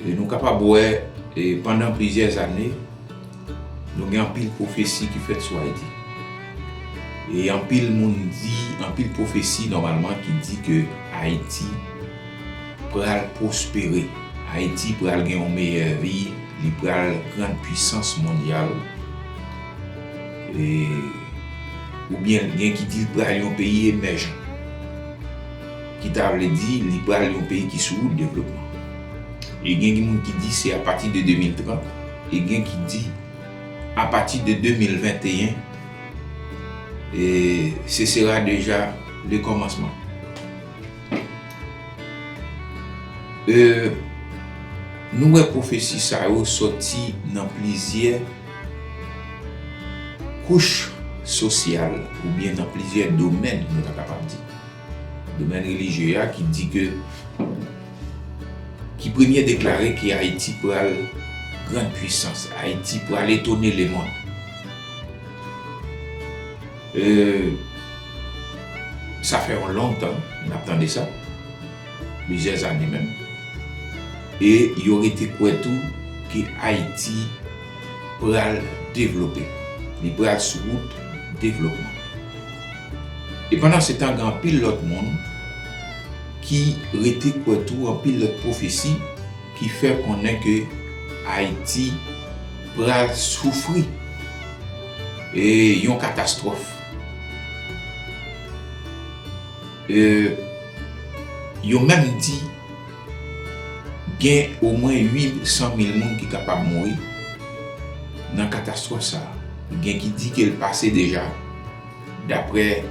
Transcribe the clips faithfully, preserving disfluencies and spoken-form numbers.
E nou kapab wè, e pandan plizyè zane, nou gen anpil pwofesi ki fèt sou Ayiti. E anpil moun di, anpil pwofesi nòmalman ki di ke Ayiti pral pwospere. Ayiti pral gen yon meyè vi, li pral grann pwisans mondyal. E, oubyen gen ki di l pral yon peyi emèjan. Ki ta vle di li pral yon peyi ki sou wout devlopman. E gen moun ki di se apati de de mil trant, e gen ki di apati de de mil venteyen, e ce sera déjà le commencement. E, nou wè pwofesi sa yo sòti nan plizyè kouch sosyal oubyen nan plizyè domèn, nou ta kapab di. Domèn relijye a ki di ke, ki premye deklare ke Ayiti pral grann pwisans, Ayiti pral etone lemonn. E, sa fè yon lontan n ap tande sa, plizyè zane menm. E yo rete kwè tou ke Ayiti pral devlope, li pral sou wout devlopman. E pandan se tan, gen anpil lòt moun ki rete kwè tou, anpil lòt pwofesi ki fè konnen ke Ayiti pral soufri, e, yon katastwòf. E, yo menm di gen omwen uit san mil moun ki kapab mouri nan katastwòf sa a. Gen ki di ke l pase deja, daprè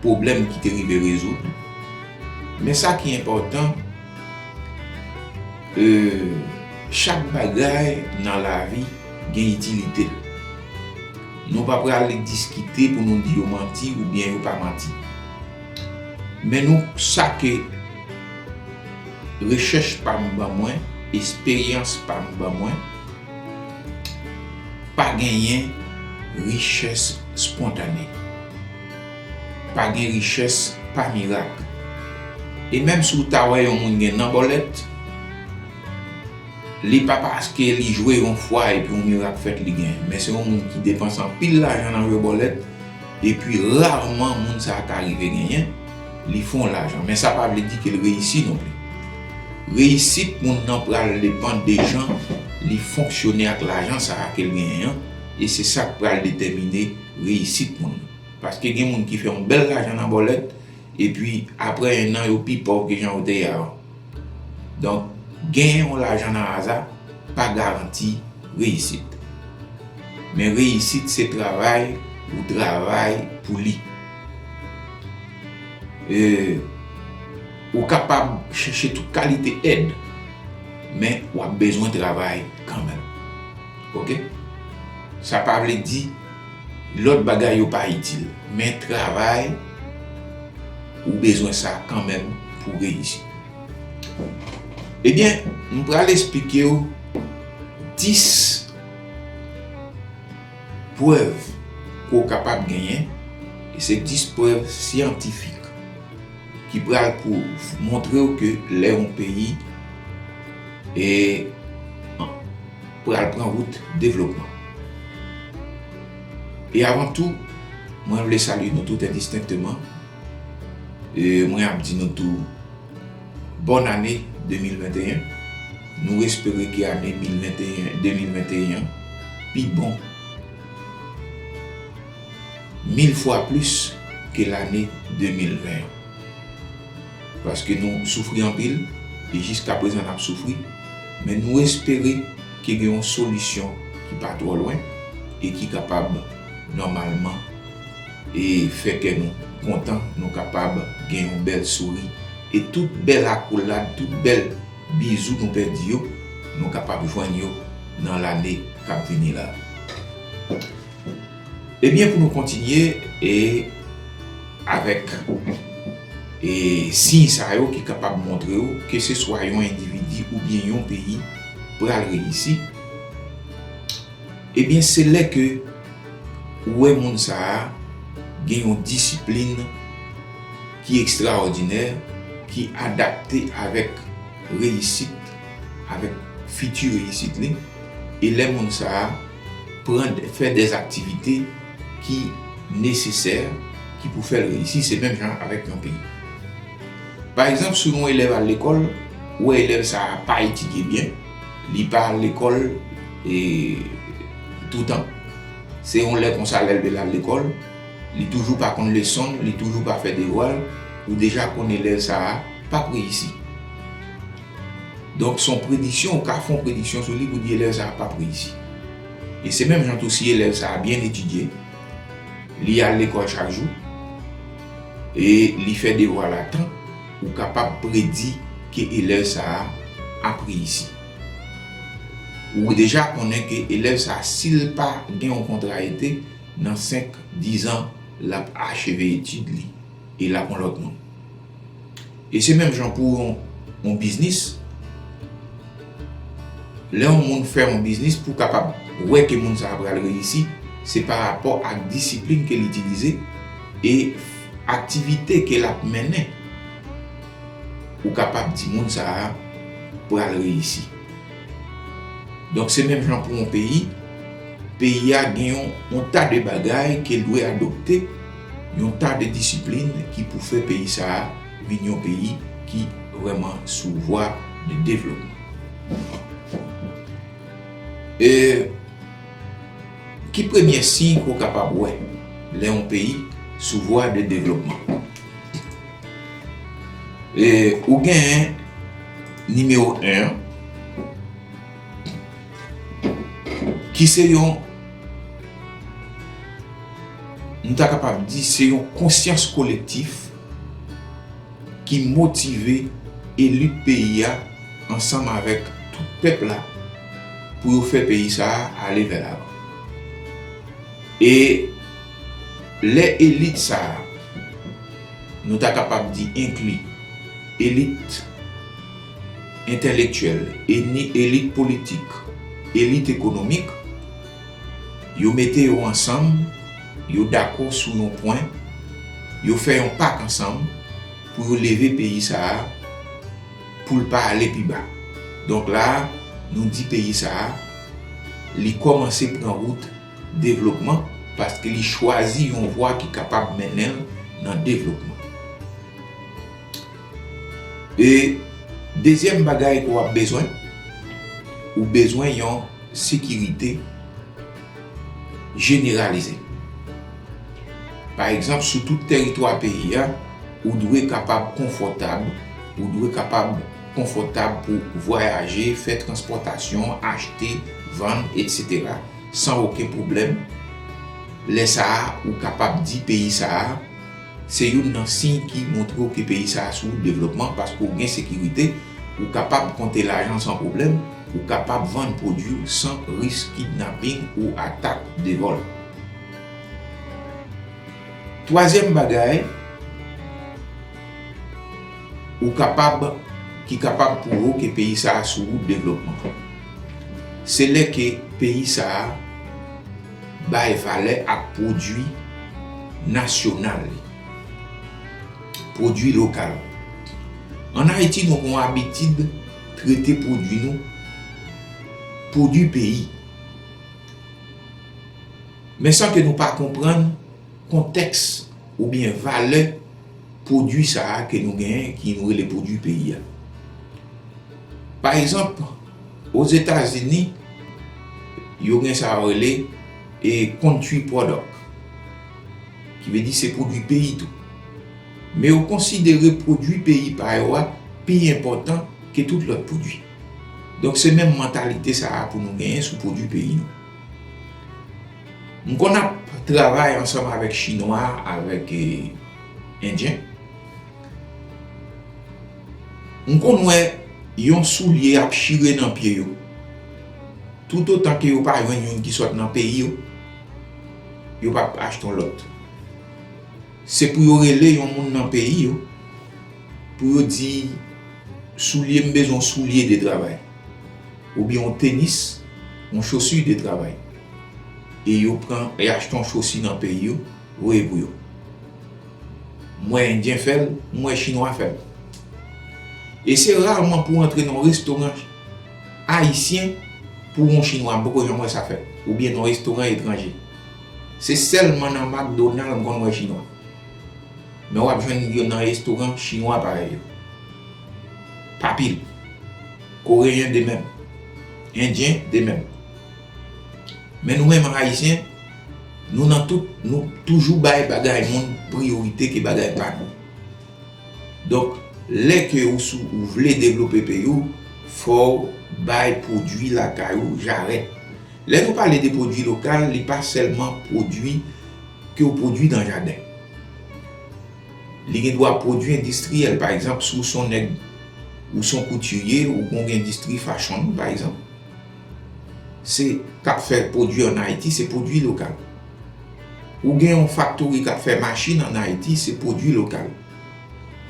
pwoblèm ki te rive rezoud. Men sa ki enpòtan, e, chak bagay nan lavi gen itilite l. Nou pa pral diskite pou nou di yo manti oubyen yo pa manti. Men nou, sa ke rechèch pa m ban mwen, esperyans pa m ban mwen, pa genyen richès spontane. Pa gen richès pa mirak. E menm si w ta wè yon moun gen nan bòlèt, li pa paske li jwe yon fwa epi yon mirak fèt li genyen. Men se yon moun ki depanse anpil lajan nan jwe bòlèt, epi rarman moun sa a ka rive genyen, li fè yon lajan. Men sa pa vle di ke l reyisi non pli. Reyisit moun nan pral depann de jan li fonksyone ak lajan sa a ke l genyen an, e se sa k pral detèmine reyisit moun nan. Paske gen moun ki fè yon bèl lajan nan bòlèt, epi apre en an, yo pi pòv ke jan yo te ye avan. Donk, genyen yon lajan nan aza pa garanti reyisit. Men reyisit se travay ou travay pou li. E, ou kapab chèche tout kalite èd, men w ap bezwen travay kanmenm. Oke? Sa pa vle di lòt bagay yo pa itil, men travay, ou bezwen sa kanmenm pou reyisi. Ebyen, m pral esplike w dis prèv ke w kapab genyen, e se dis prèv syantifik ki pral pou montre w ke lè yon peyi e pral pran wout devlopman. E avan tou, mwen vle salye nou tout endistenkteman. E mwen ap di nou tou, bòn ane de mil venteyen. Nou espere ke ane mil venteyen, de mil venteyen an pi bon mil fwa plis ke lane de mil ven an. Paske nou soufri anpil, e jiskaprezan n ap soufri, men nou espere ke gen yon solisyon ki pa twò lwen e ki kapab nòmalman e fè kè nou kontan, nou kapab gen yon bèl souri, e tout bèl akolad, tout bèl bizou nou pèdi yo, nou kapab jwenn yo nan lane k ap vini la. Ebyen, pou nou kontinye, e avèk, e siy sa yo ki kapab montre w ke se swa yon endividi oubyen yon peyi pral reyisi, ebyen, se lè ke ou wè moun sa a gen yon disiplin ki ekstraòdinè, ki adapte avèk reyisit, avèk fiti reyisit li, e lè moun sa a pran, fè dè aktivite ki nesesè, ki pou fè l reyisi, se menm jan avèk yon peyi. Pa egzanp, si yon elèv al lekòl, ou wè elèv sa a pa etidye byen, li pa al lekòl, e, toutan. Se yon lè konsa, lè l al lekòl, li toujou pa konn leson l, li toujou pa fè devwa l, ou deja konn elèv sa a p ap reyisi. Donk, se yon prediksyon, ou ka fè yon prediksyon sou li pou di elèv sa a p ap reyisi. E se menm jan tou si elèv sa a byen etidye, li al lekòl chak jou, e li fè devwa l a tan, ou kapab predi ke elèv sa a ap reyisi. Ou deja konnen ke elèv sa a, si l pa gen yon kontra ete, nan senk, diz an, l ap acheve etid li e l ap yon lòt moun. E se menm jan pou yon, yon biznis. Lè yon moun fè yon biznis, pou kapab wè ke moun sa a pral reyisi, se pa rapò ak disiplin ke l itilize e aktivite ke l ap mennen. Ou kapab di moun sa a pral reyisi. Donk, se menm jan pou yon peyi. Peyi a gen yon, yon ta de bagay ke l dwe adopte, yon ta de disiplin ki pou fè peyi sa a vin yon peyi ki vrèman sou vwa de devlopman. E ki premye siy ke w kapab wè lè yon peyi sou vwa de devlopman? E, ou genyen nimewo en an, ki se yon, nou ta kapab di, se yon konsyans kolektif ki motive elit peyi a ansanm avèk tout pèp la pou yo fè peyi sa a ale vè lavan. E lè elit sa a, nou ta kapab di enkli elit entèlektyèl, eni-, elit politik, elit ekonomik, yo mete yo ansanm, yo dakò sou yon pwen, yo fè yon pak ansanm pou yo leve peyi sa a, pou l pa ale pi ba. Donk la a, nou di peyi sa a, li kòmanse pran wout devlopman, paske li chwazi yon vwa ki kapab mennen l nan devlopman. E dezyèm bagay ke w ap bezwen, ou bezwen yon sekirite jeneralize. Pa egzanp, sou tout tèritwa peyi a, ou dwe kapab konfòtab, ou dwe kapab konfòtab pou vwayaje, fè transpòtasyon, achte, vann, etsetera, san okenn pwoblèm. Lè sa a, ou kapab di peyi sa a, se youn nan siy ki montre w ke peyi sa a sou wout devlopman, paske w gen sekirite, ou kapab konte lajan san pwoblèm, ou kapab vann pwodui w san risk kidnaping ou atak de vòl. Twazyèm bagay, ou kapab, ki kapab pwouve w ke peyi sa a sou wout devlopman, se lè ke peyi sa a bay valè ak pwodui nasyonal li, pwodui lokal. Ann Ayiti, nou gen yon abitid trete pwodui nou, pwodui peyi. Men san ke nou pa konprann kontèks oubyen valè pwodui sa a ke nou genyen, ki nou rele pwodui peyi a. Pa egzanp, Ozetazini, yo gen sa yo rele, e, country product, ki vle di se pwodui peyi tou. Men yo konsidere pwodui peyi pa yo a pi enpòtan ke tout lòt pwodui. Donk, se menm mantalite sa a pou nou genyen sou pwodui peyi nou. M konn ap travay ansanm avèk Chinwa, avèk, e, Endyen. M konn wè yon soulye ap chire nan pye yo. Toutotan ke yo pa jwenn youn ki sot nan peyi yo, yo p ap achte yon lòt. Se pou yo rele yon moun nan peyi yo, pou yo di, "Soulye, m bezwen yon soulye de travay." Oubyen yon tenis, yon chosi de travay. E yo pran, e achte yon chosi nan peyi yo, voye pou yo. M wè Endyen fè l, m wè Chinwa fè l. E se raman pou w antre nan yon restoran Ayisyen pou yon Chinwa, m poko janm wè sa fèt. Oubyen nan yon restoran etranje. Se sèlman nan McDonald m konn wè Chinwa. Men w ap jwenn yo nan restoran Chinwa parèy yo. Pa pil. Koreyen de menm. Endyen de menm. Men nou menm Ayisyen, nou nan tout, nou toujou bay bagay moun priyorite ke bagay pa nou. Donk, lè ke ou sou, ou vle devlope peyi w, fò w bay pwodui lakay ou jarèt. Lè nou pale de pwodui lokal, li pa sèlman pwodui ke w pwodui nan jaden. Li gen dwa pwodui endistriyèl. Pa egzanp, si w se yon nèg, ou se yon koutiye, ou gen yon endistri fashion, pa egzanp, se k ap fè pwodui ann Ayiti, se pwodui lokal. Ou gen yon faktori k ap fè machin ann Ayiti, se pwodui lokal.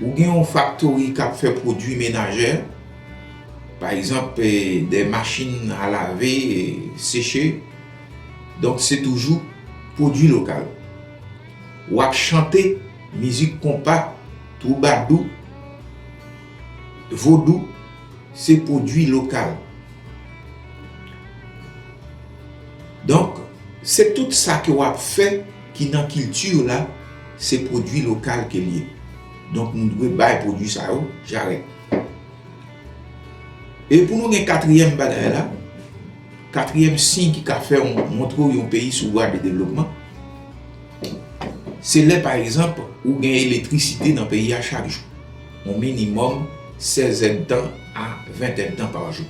Ou gen yon faktori k ap fè pwodui menajè, pa egzanp, eh, de machin a lave, eh, seche. Donk, se toujou pwodui lokal. W ap chante mizik konpa, twoubadou, vodou, se pwodui lokal. Donk, se tout sa ke w ap fè ki nan kilti w la, se pwodui lokal ke l ye. Donk, nou dwe bay pwodui sa yo jarèt. E pou nou gen katriyèm bagay la, katriyèm siy ki ka fè w montre w yon peyi sou vwa de devlopman, se lè, pa egzanp, ou gen elektrisite nan peyi a chak jou, yon minimòm sèz èdtan a ven èdtan pa jou.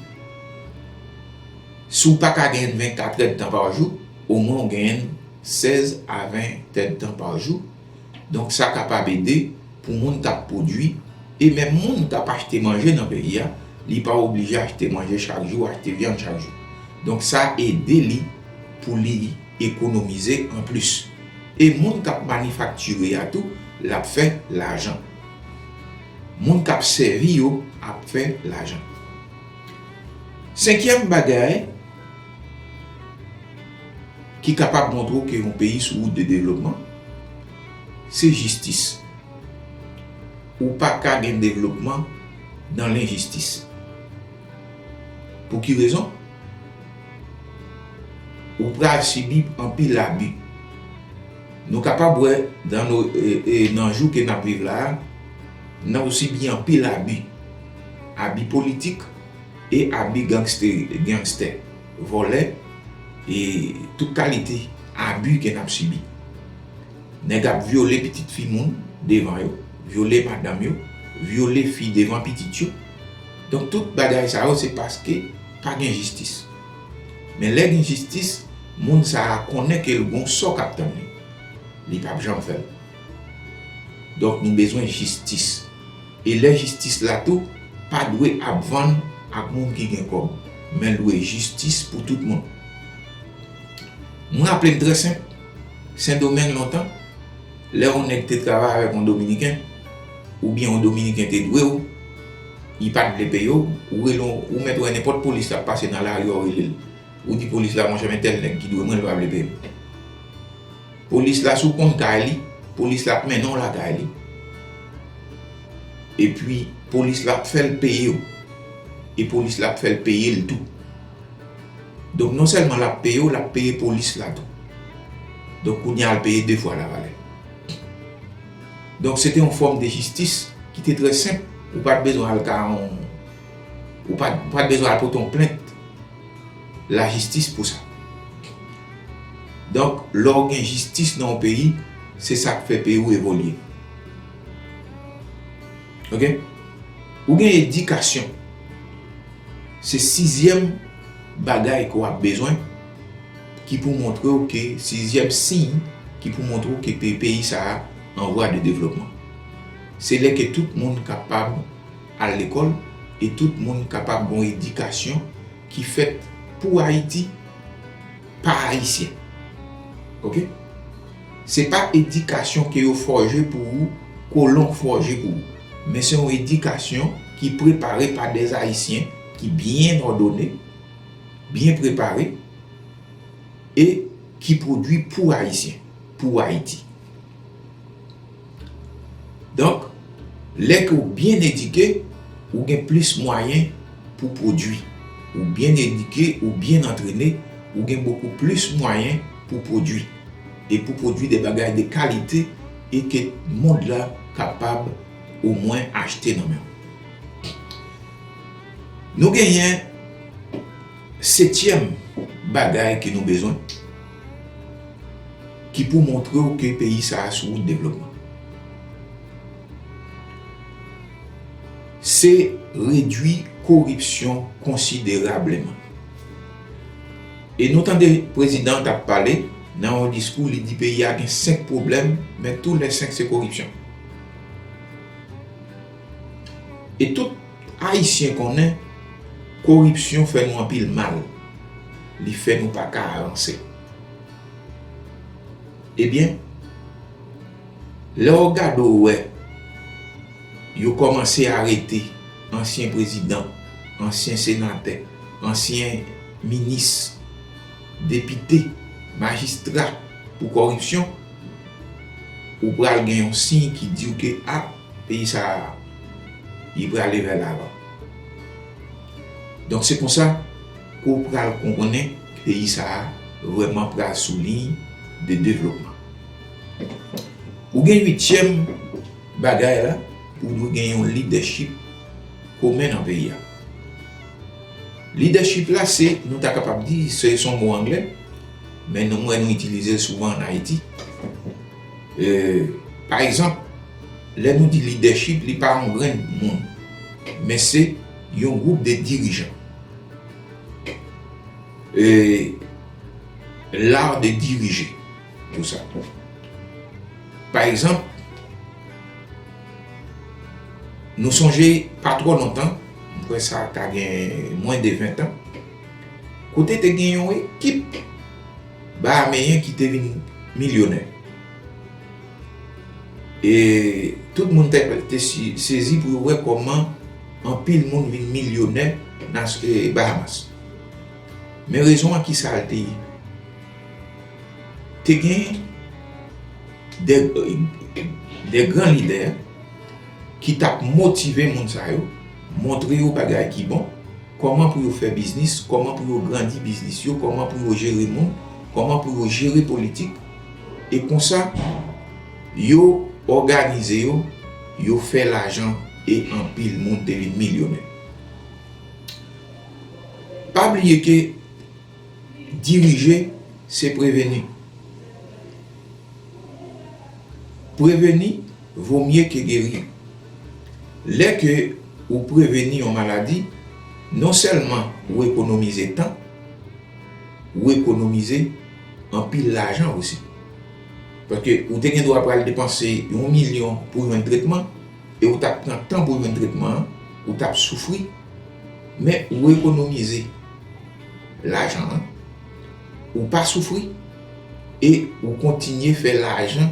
Si w pa ka genyen vennkat èdtan pa jou, omwen w genyen sèz a ven èdtan pa jou. Donk, sa kapab ede pou moun k ap pwodui, e menm moun k ap achte manje nan peyi a, li pa oblije achte manje chak jou, achte vyann chak jou. Donk, sa ede li pou li ekonomize anplis. E moun k ap manifaktire a tou, l ap fè lajan. Moun k ap sèvi yo ap fè lajan. Senkyèm bagay ki kapab montre w ke yon peyi sou wout de devlopman, se jistis. Ou pa ka gen devlopman nan lenjistis. Pou ki rezon? Ou pral sibi anpil abi. Nou kapab wè dan nou, e, e, nan jou ke n ap viv la a, n ap sibi anpil abi. Abi politik e abi gangstè, gangstè, vòlè, e tout kalite abi ke n ap sibi. Nèg ap vyole pitit fi moun devan yo, vyole madanm yo, vyole fi devan pitit yo. Donk, tout bagay sa yo, se paske pa gen jistis. Men lè gen jistis, moun sa a konnen ke l gon sò k ap tann li. Li p ap janm fè l. Donk, nou bezwen jistis. E lè jistis la tou, pa dwe ap vann ak moun ki gen kòb, men l dwe jistis pou tout moun. M raple m trè senp, Sendomeng lontan, lè yon nèg te travay avèk yon Dominiken, oubyen yon Dominiken te dwe w, li pa t vle peye w, ou rele w, ou mèt wè nenpòt polis k ap pase nan lari a, ou rele l. Ou di polis la, monchè, men tèl nèg ki dwe mwen, l pa vle peye m. Polis la, si w konn kay li, polis la ap mennen w lakay li. Epi, polis la ap fè l peye w. E polis la ap fè l peye l tou. Donk, non sèlman l ap peye w, l ap peye polis la tou. Donk, kounye a, l peye de fwa lavalè. Donk, se te yon fòm de jistis ki te trè senp. Ou pa t bezwen al ka yon, ou pa, ou pa t bezwen al pote yon plent lajistis pou sa. Donk, lè w gen jistis nan yon peyi, se sa k fè peyi w evolye. Oke? Ou gen edikasyon. Se sizyèm bagay ke w ap bezwen ki pou montre w ke, sizyèm siy ki pou montre w ke pe-, peyi sa a an vwa de devlopman. Se lè ke tout moun kapab al lekòl e tout moun kapab gen yon edikasyon ki fèt pou Ayiti, pa Ayisyen. Oke? Se pa edikasyon ke yo fòje pou ou, kolon fòje pou ou. Men se yon edikasyon ki prepare pa dè Ayisyen ki byen òdone, byen prepare, e ki pwodui pou Ayisyen, pou Ayiti. Donk, lè ke w byen edike, ou gen plis mwayen pou pwodui. ou byen edike, ou byen antrene, ou gen bokou plis mwayen pou pwodui. E pou pwodui de bagay de kalite e ke mond la kapab omwen achte nan men w. Nou genyen setyèm bagay ke nou bezwen, ki pou montre w ke peyi sa a sou wout devlopman. Se redui koripsyon konsiderableman. E nou tande prezidan an t ap pale nan yon diskou, li di peyi a gen senk pwoblèm, men tou lè senk se koripsyon. E tout Ayisyen konnen koripsyon fè nou anpil mal. Li fè nou pa ka avanse. Ebyen, lè w gade w wè yo kòmanse arete ansyen prezidan, ansyen senatè, ansyen minis, depite, majistra pou kòripsyon, ou pral gen yon siy ki di w ke, a, peyi sa a, li prale vè lavan. Donk, se konsa ke w pral konprann peyi sa a vrèman pral sou liy de devlopman. Ou gen uityèm bagay la, ou dwe gen yon lidèchip komen nan peyi a. Lidèchip la, se, nou ta kapab di, se, se yon mo anglè, men nou, m wè nou itilize l souvan ann Ayiti. E, pa egzanp, lè nou di lidèchip, li pa yon grenn moun, men se yon gwoup de dirijan. E, l'art de diriger, tou sa. Pa egzanp, nou sonje pa twò lontan, m kwè sa ka gen mwens de ven tan, kote te gen yon ekip Bahameyen ki te vin milyonè. E tout moun te, te si, sezi pou yo wè kòman anpil moun vin milyonè nan, e, Bahamas. Men rezon an ki sa l te ye? Te gen de, de gran lidè ki t ap motive moun sa yo, montre yo bagay ki bon, kòman pou yo fè biznis, kòman pou yo grandi biznis yo, kòman pou yo jere moun, kòman pou yo jere politik. E konsa, yo òganize yo, yo fè lajan e anpil moun te vin milyonè. Pa bliye ke dirije, se preveni. Preveni vo mye ke geri. Lè ke ou preveni yon maladi, non sèlman ou ekonomize tan, ou ekonomize anpil lajan osi. Paske ou te gen dwa pral depanse yon milyon pou jwenn tretman, e ou t ap pran tan pou jwenn tretman an, ou t ap soufri, men ou ekonomize lajan an, ou pa soufri, e ou kontinye fè lajan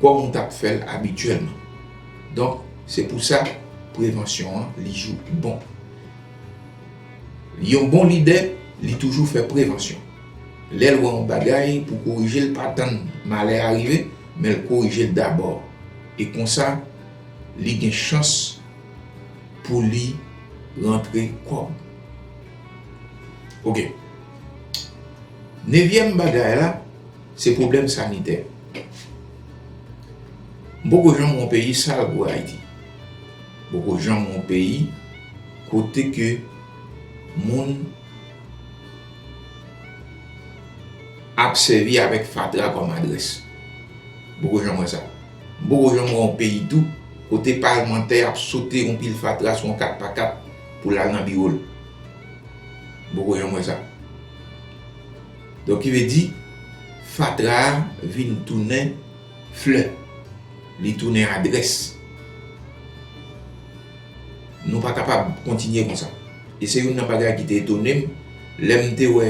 kòm ou t ap fè l abityèlman. Donk, se pou sa, prevansyon an, li jou bon. Yon bon lidè, li toujou fè prevansyon. Lè l wè yon bagay pou korije, l pa tann malè a rive, men l korije l dabò. E konsa, li gen chans pou li rantre kòb. Oke. Nevyèm bagay la, se pwoblèm sanitè. M poko janm wè yon peyi sal gwo Ayiti. M poko janm wè yon peyi kote ke moun ap sèvi avèk fatra kòm adrès. M poko janm wè sa. M poko janm wè yon peyi tou kote palmantè ap sote yon pil fatra sou yon kat pa kat pou l al nan biwo l. M poko janm wè sa. Donk, ki vle di, fatra a vin tounen flè. Li tounen adrès. Nou pa kapab kontinye konsa. E se youn nan bagay ki te etone m lè m te wè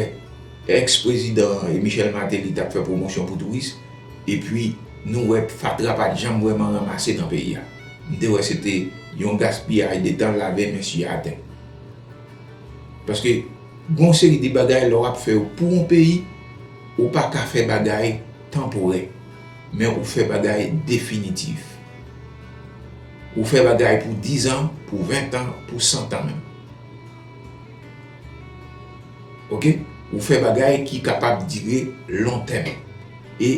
èks prezidan Michel Martelly t ap fè pwomosyon pou touris, epi nou wè fatra pa t janm vrèman ranmase nan peyi a. M te wè se te yon gaspiyaj de tan, lave men sye atè. Paske gon seri de bagay lè w ap fè yo pou yon peyi, ou pa ka fè bagay tanporè, men ou fè bagay definitif. Ou fè bagay pou diz an, pou ven an, pou san an menm. Ok? Ou fè bagay ki kapab dire lontèm. E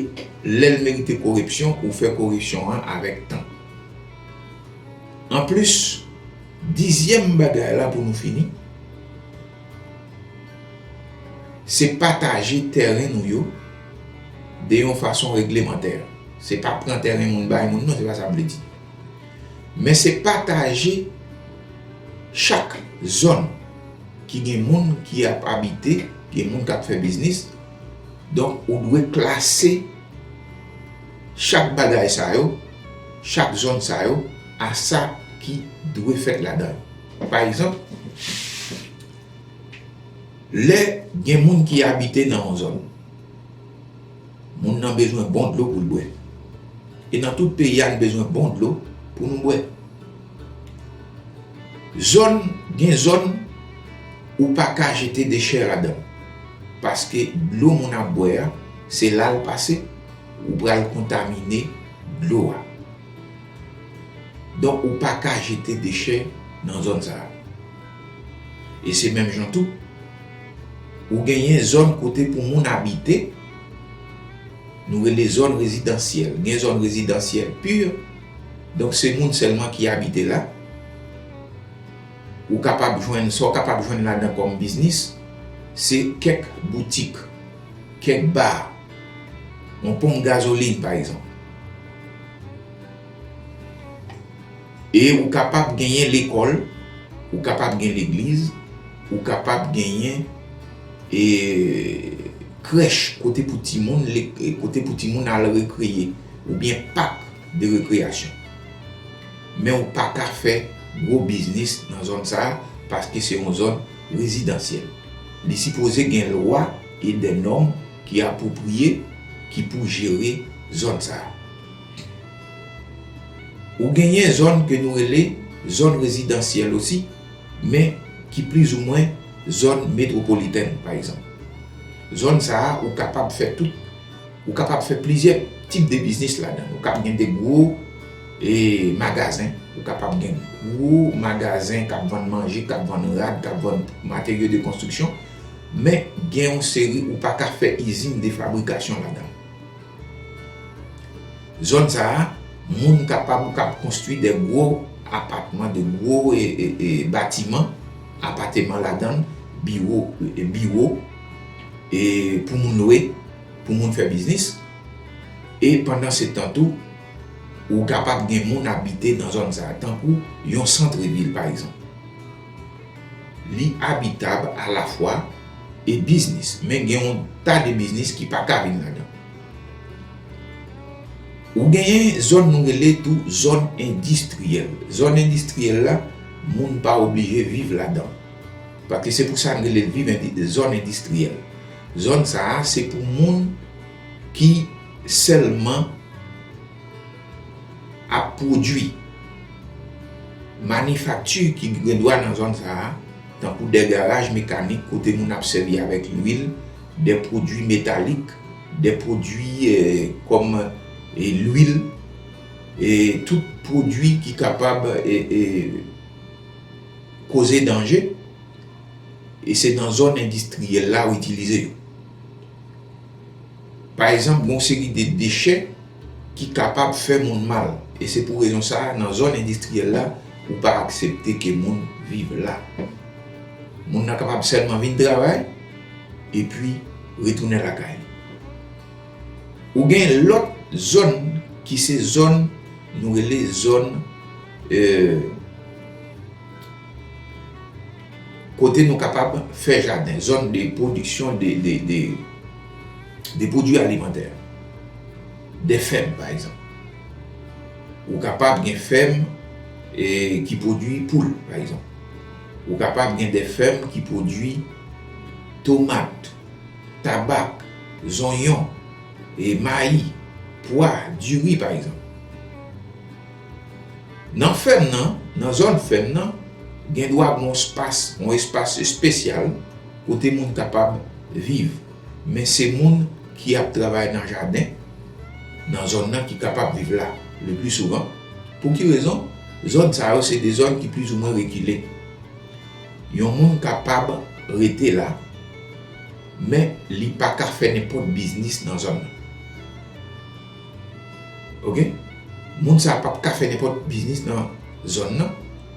lè l merite koreksyon, ou fè koreksyon an avèk tan. Anplis, dizyèm bagay la pou nou fini, se pataje tèren nou yo de yon fason reglemantè. Se pa pran tèren moun bay moun, non, se pa sa m vle di. Men se pataje chak zòn ki gen moun ki ap abite, gen moun k ap fè biznis. Donk, ou dwe klase chak bagay sa yo, chak zòn sa yo, a sa ki dwe fèt ladan yo. Pa egzanp, lè gen moun ki abite nan yon zòn, moun nan bezwen bon dlo pou l bwè. E nan tout peyi a, n bezwen bon dlo pou nou bwè. Zòn, gen zòn ou pa ka jete dechè ladan. Paske dlo moun ap bwè a, se la l pase, ou pral kontamine dlo a. Donk, ou pa ka jete dechè nan zòn sa a. E se menm jan tou, ou genyen zòn kote pou moun abite, nou rele zòn rezidansyèl. Gen zòn rezidansyèl pur, donk se moun sèlman ki abite la. Ou kapab jwenn, sa w kapab jwenn ladan kòm biznis, se kèk boutik, kèk ba, yon ponp gazolin, pa egzanp. E ou kapab genyen lekòl, ou kapab gen legliz, ou kapab genyen, e, krèch kote pou timoun, le-, kote pou timoun al rekreye, oubyen pak de rekreyasyon. Men ou pa ka fè gwo biznis nan zòn sa a, paske se yon zòn rezidansyèl. Li sipoze gen lwa e dè nòm ki apwopriye, ki pou jere zòn sa a. Ou genyen zòn ke nou rele zòn rezidansyèl osi, men ki plizoumwen zòn metwopolitèn, pa egzanp. Zòn sa a, ou kapab fè tout, ou kapab fè plizyè tip de biznis ladan. Ou kapab gen de gwo, e, magazen, ou kapab gen gwo magazen k ap vann manje, k ap vann rad, k ap vann materyo de konstriksyon, men gen yon seri ou pa ka fè izin de fabrikasyon ladan. Zòn sa a, moun kapab, k ap konstwi de gwo apatman, de gwo, e, e, e, batiman, apateman ladan l, biwo, e, biwo, e, pou moun lwe, pou moun fè biznis. E pandan se tan tou, ou kapab gen moun abite nan zòn sa a, tankou yon sant vil, pa egzanp. Li abitab alafwa e biznis, men gen yon ta de biznis ki pa ka vin ladan. Ou genyen zòn nou rele tou zòn endistriyèl. Zòn endistriyèl la, moun pa oblije viv ladan. Paske se pou sa n rele l viv endi-, zòn endistriyèl. Zòn sa a, se pou moun ki sèlman ap pwodui. Manifakti ki gen dwa nan zòn sa a, tankou de garaj mekanik kote moun ap sèvi avèk lwil, de pwodui metalik, de pwodui, eh, kòm, eh, lwil, e tout pwodui ki kapab, eh, eh, koze danje, e se nan zòn endistriyèl la ou itilize yo. Pa egzanp, gen yon seri de dechè ki kapab fè moun mal. E se pou rezon sa a, nan zòn endistriyèl la, ou pa aksepte ke moun viv la. Moun nan kapab sèlman vin travay, epi retounen lakay li. Ou gen lòt zòn ki se zòn, nou rele zòn, eh, kote nou kapab fè jaden, zòn de pwodiksyon de, de, de, de pwodui alimantè, de fèm, pa egzanp. Ou kapab gen fèm, e, ki pwodui poul, pa egzanp. Ou kapab gen de fèm ki pwodui tomat, tabak, zonyon, e, mayi, pwa, diri, pa egzanp. Nan fèm nan, nan zòn fèm nan, gen dwa gen yon espas, yon espas espesyal kote moun kapab viv. Men se moun ki ap travay nan jaden, nan zòn nan ki kapab viv la, le pli souvan. Pou ki rezon? Zòn sa yo se de zòn ki plizoumwen rekile. Yon moun kapab rete la, men li pa ka fè nenpòt biznis nan zòn nan. Oke? Moun sa a p ap ka fè nenpòt biznis nan zòn nan,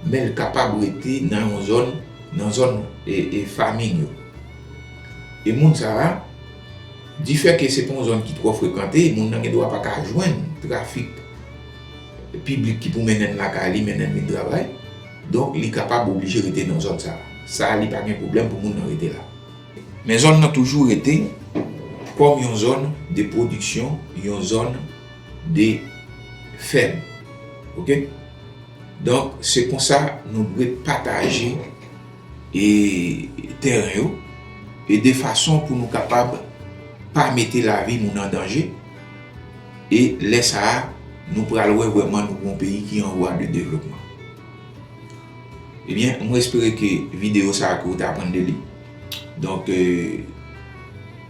men l kapab rete nan yon zòn, nan zòn, e, e farming yo. E moun sa a, difè ke se pa yon zòn ki twò frekante, moun nan gen dwa pa ka jwenn trafik piblik ki pou mennen l lakay li, mennen l vin travay. Donk, li kapab oblije rete nan zòn sa a. Sa a, li pa gen pwoblèm pou moun nan rete la. Men zòn nan toujou rete kòm yon zòn de pwodiksyon, yon zòn de fèm. Oke? Donk, se konsa nou dwe pataje e tèren yo, e de fason pou nou kapab pa mete lavi moun an danje, e lè sa a, nou pral wè vrèman nou gon peyi ki an vwa de devlopman. Ebyen, mwen espere ke videyo sa a ke w te aprann de li. Donk, euh,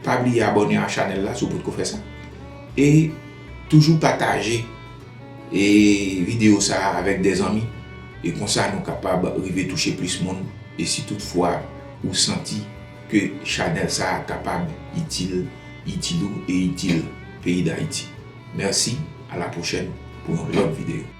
pa bliye abòne a chanèl la si w potko fè sa. E toujou pataje e videyo sa a avèk de zanmi. E konsa nou kapab rive touche plis moun. E si toutfwa ou santi ke chanèl sa a kapab itil, itil ou e itil peyi Dayiti. Mèsi, a la pwochèn pou yon lòt videyo.